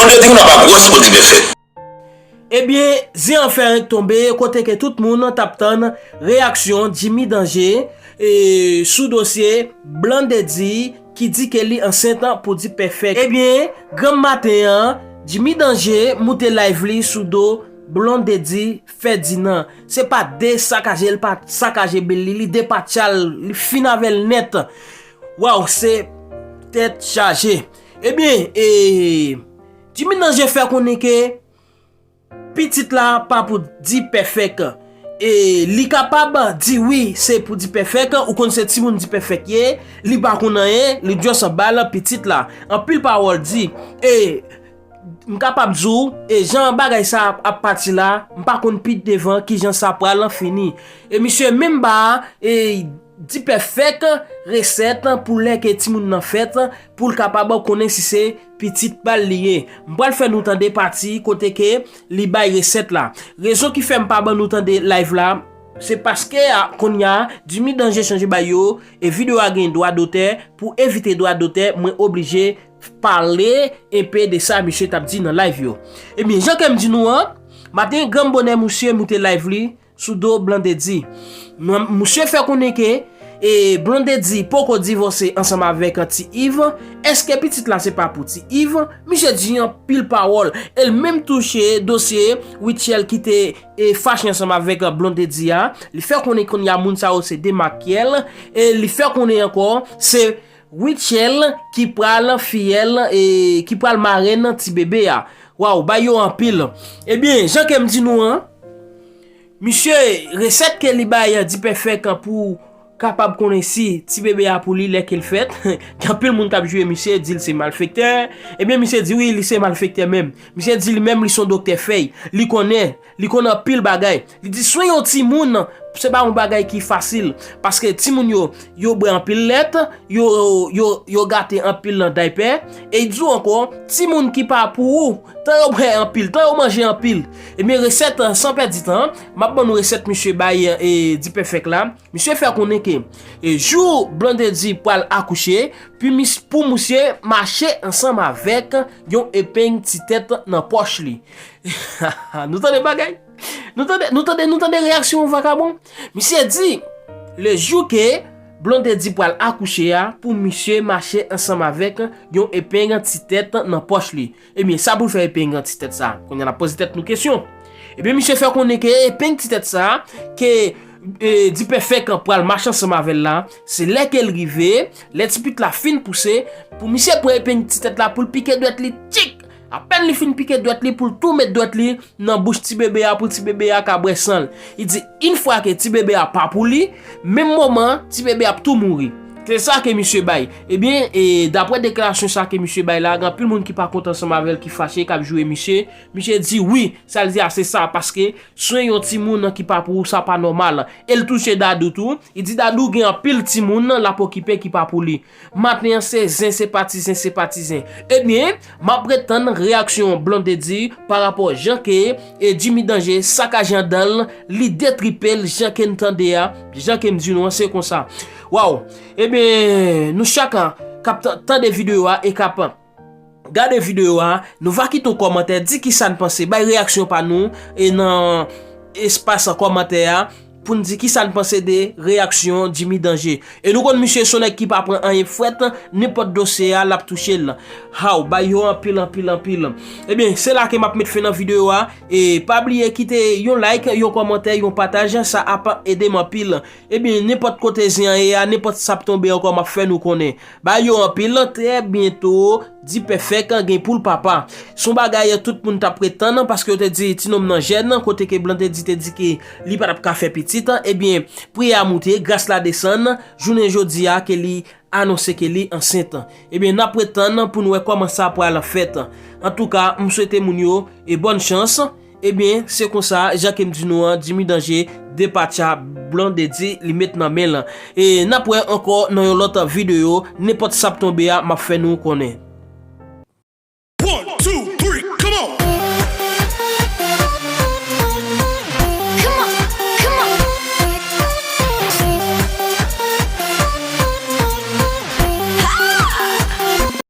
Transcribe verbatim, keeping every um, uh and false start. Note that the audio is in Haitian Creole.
Blondedy, ou nan pa gwòs pou Dipèfèk. Ebyen, zen an fè renk tonbe, kote ke tout moun t ap tann reyaksyon Jimmy Danje, e, sou dosye Blondedy ki di ke li ansent pou Dipèfèk. Ebyen, granm maten an, Jimmy Danje moute live li sou do Blondedy Ferdinand. Se pa de sakaje, li pa sakaje bil li, li depatcha l, li fin avè l nèt. Waw, se tèt chaje. Ebyen, e, Jimmy Danje fè konnen ke pitit la pa pou Dipèfèk. E li kapab di wi, se pou Dipèfèk, ou konn se timoun Dipèfèk ye, li pa konn anyen, li just bal pitit la. Anpil pawòl di, e m kapab di w, e jan bagay sa ap, ap pati la, m pa konn pi devan kijan sa pral fini. E misye menm ba, e Dipèfèk resèt pou lè ke timoun nan fèt, pou l kapab konnen si se pitit pa l li ye. M pral fè nou tande pati kote ke li bay resèt la. Rezon ki fè m pa ban nou tande live la, se paske a, kounye a, Jimmy Danje chanje bay yo, e videyo a gen dwa dotè. Pou evite dwa dotè, mwen oblije pale enpe de sa misye t ap di nan live yo. Ebyen, jan ke m di nou an, maten granm bonè misye moute live li, sou do Blondedy. Mwen, misye fè konnen ke, e, Blondedy poko divòse ansanm avèk Ti Yves. Èske pitit la se pa pou Ti Yves? Misye di anpil pawòl. E l menm touche dosye Rutshelle ki te, e, fache ansanm avèk Blondedy a. Li fè konnen kounye a moun sa yo se de makyèl. E li fè konnen ankò se Rutshelle ki pral fiyèl, e, ki pral marenn ti bebe a. Waw, bay yo anpil. Ebyen, jan ke m di nou an, misye, resèt ke li bay Dipèfèk pou kapab konnen si ti bebe a pou li lè ke l fèt. Gen anpil moun k ap joure misye, di l se malfektè. Ebyen, misye di wi, li se malfektè menm. Misye di li menm, li se yon doktè fèy. Li konnen, li konnen anpil bagay. Li di swen yon timoun, se pa yon bagay ki fasil. Paske timoun yo, yo bwè anpil lèt, yo, yo, yo gate anpil nan daypè. E li di w ankò, timoun ki pa pou ou, tan yo bwè anpil, tan yo manje anpil. Ebyen, resèt, san pèdi tan, m ap ban nou resèt misye bay, e, Dipèfèk la. Misye fè konnen ke, e, jou Blondedy pral akouche, pou mis-, pou misye mache ansanm avèk yon epeng ti tèt nan pòch li. Nou tande bagay? Nou tande, nou tande, nou tande reyaksyon vakabon? Misye di, le jou ke Blondedy pral akouche a, pou misye mache ansanm avèk yon epeng ti tèt nan pòch li. Ebyen, sa pou l fè epeng ti tèt sa? Kounye a n ap poze tèt nou kesyon. Ebyen, misye fè konnen ke epeng ti tèt sa, ke, e, Dipèfèk pral mache ansanm avè l la, se lè ke l rive, lè ti pit la fin pouse, pou misye pran epeng ti tèt la pou l pike dwèt li, tchik! Apèn li fin pike dwèt li pou l tou met dwèt li nan bouch ti bebe a pou ti bebe a ka bwè san l. Li di, yon fwa ke ti bebe a pa pou li, menm moman, ti bebe a ap tou mouri. Se sa ke misye bay. Ebyen, e, daprè deklarasyon sa ke misye bay la, gen anpil moun ki pa kontan ansanm avè l, ki fache, k ap joure misye. Misye di wi, sa l di a se sa, paske swen yon timoun ki pa pou ou, sa pa nòmal. E l touche Dadou tou. Li di Dadou gen anpil timoun l ap okipe ki pa pou li. Maten an se zen, se pa ti zen, se pa ti zen. Ebyen, m ap ret tann reyaksyon Blondedy pa rapò jan ke, e, Jimmy Danje sakaje anndan l, li detripe l, jan ke n tande a, jan ke m di nou an, se konsa. Waw! Ebyen, nou chak k ap tan-, tande videyo a e k ap gade videyo a, nou va kite yon kòmantè, di kisa n panse, bay reyaksyon pa nou, e nan espas kòmantè a, pou n di kisa n panse de reyaksyon Jimmy Danje. E nou konn misye se yon nèg ki pa pran anyen frèt, nenpòt dosye a, l ap touche l. Haw, bay yo anpil, anpil, anpil. Ebyen, se la ke m ap met fen nan videyo a. E pa bliye kite yon like, yon kòmantè, yon pataj, sa ap ede m anpil. Ebyen, nenpòt kote zen an ye a, nenpòt sa ap tonbe ankò, m ap fè nou konnen. Bay yo anpil, trè byento, Dipèfèk gen pou l papa. Se yon bagay tout moun t ap ret tann, paske yo te di ti nonm nan jèn, kote ke Blondedy te di ke li pa t ap ka fè pitit. Ebyen, priyè a moute, gras la desann, jounen jodi a ke li anonse ke li ansent. Ebyen, n ap ret tann pou n wè kòman sa pral fèt. Antouka, m swete moun yo e bòn chans. Ebyen, se konsa, jan ke m di nou an, Jimmy Danje depatcha Blondedy, li met nan men l. E n ap wè ankò nan yon lòt videyo, nenpòt sa ap tonbe a, m ap fè nou konnen.